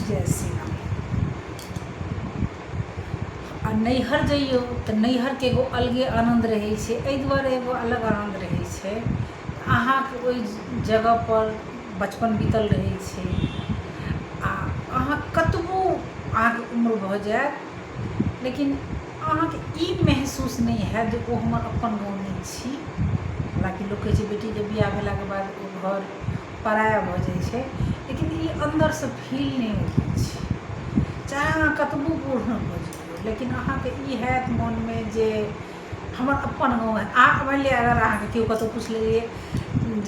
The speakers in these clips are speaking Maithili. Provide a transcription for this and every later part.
जाय सीना। आ नैहर जइयौ तऽ नैहरके एगो अलगे आनन्द रहै छै। एहि दुआरे एगो अलग आनन्द रहै छै, अहाँके ओहि जगहपर बचपन बीतल रहै छै आ अहाँ कतबो अहाँके उम्र भऽ जायत, लेकिन अहाँके ई महसूस नहि हैत जे ओ हमर अपन गाँव नहि छी। हालाँकि लोक कहै छै बेटीके बियाह भेलाके बाद ओ घर पराया भऽ जाइ छै, लेकिन ई अन्दरसँ फील नहि होइ छै। चाहे अहाँ कतबो बूढ़ भऽ जइयौ, लेकिन अहाँके ई हैत मोनमे जे हमर अपन गाँव हइ। आ मानि लिअ अगर अहाँके केओ कतहु पुछलियै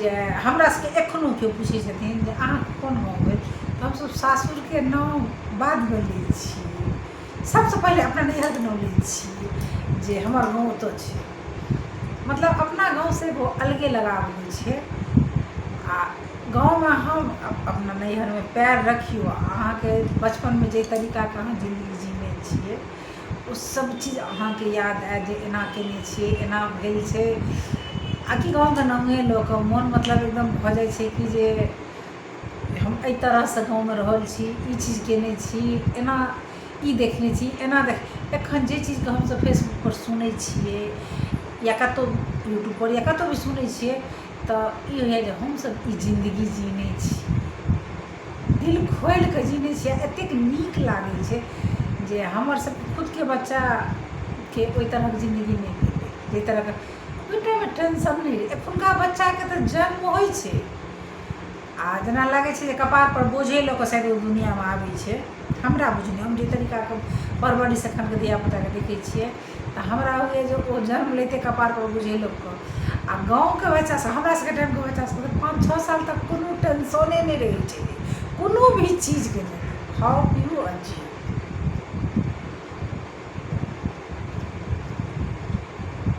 जे हमरा सबके एखनो केओ पुछै छथिन जे अहाँके कोन गाँव भेल, तऽ हमसब सासुरके नाम बादमे लै छियै, सबसँ पहिले अपना नैहरके नाम लै छियै जे हमर गाँव ओतऽ छै। मतलब अपना गाँवसँ एगो अलगे लगाव होइ छै। आ गाँवमे हम अपना नैहरमे पएर रखियौ, अहाँके बचपनमे जाहि तरीकाके अहाँ जिन्दगी जीने छियै, ओ सब चीज अहाँके याद आयत जे एना कयने छियै, एना भेल छै। आ कि गाँवके नामे लऽ कऽ मोन मतलब एकदम भऽ जाइ छै कि जे हम एहि तरहसँ गाँवमे रहल छी, ई चीज कयने छी, एना ई देखने छी, एना देख। एखन जे चीजके हमसभ फेसबुकपर सुनै छियै या कतहु यूट्यूबपर या कतहु भी सुनै छियै, तऽ ई होइए जे हमसभ ई जिन्दगी जीने छी, दिल खोलि कऽ जीने छियै। एतेक नीक लागै छै जे हमर सभके खुदके बच्चाके ओहि तरहक जिन्दगी नहि भेलै जाहि तरहक ओहि टाइममे टेंशन नहि रहै। एखुनका बच्चाके तऽ जन्म होइ छै आ जेना लागै छै जे कपारपर बोझे लऽ कऽ शायद ओ दुनिआँमे आबै छै। हमरा बुझने हम जे तरीकाके परवरिश एखनके धियापुताके देखै छियै, तऽ हमरा होइए जे ओ जन्म लैते कपारपर बोझे लऽ कऽ। आ गाँवके बच्चासभ, हमरा सभके टाइमके बच्चासभके तऽ 5-6 साल तक कोनो टेंशने नहि रहै छलै, कोनो भी चीजके नहि। खाउ, पीबू आ जिउ।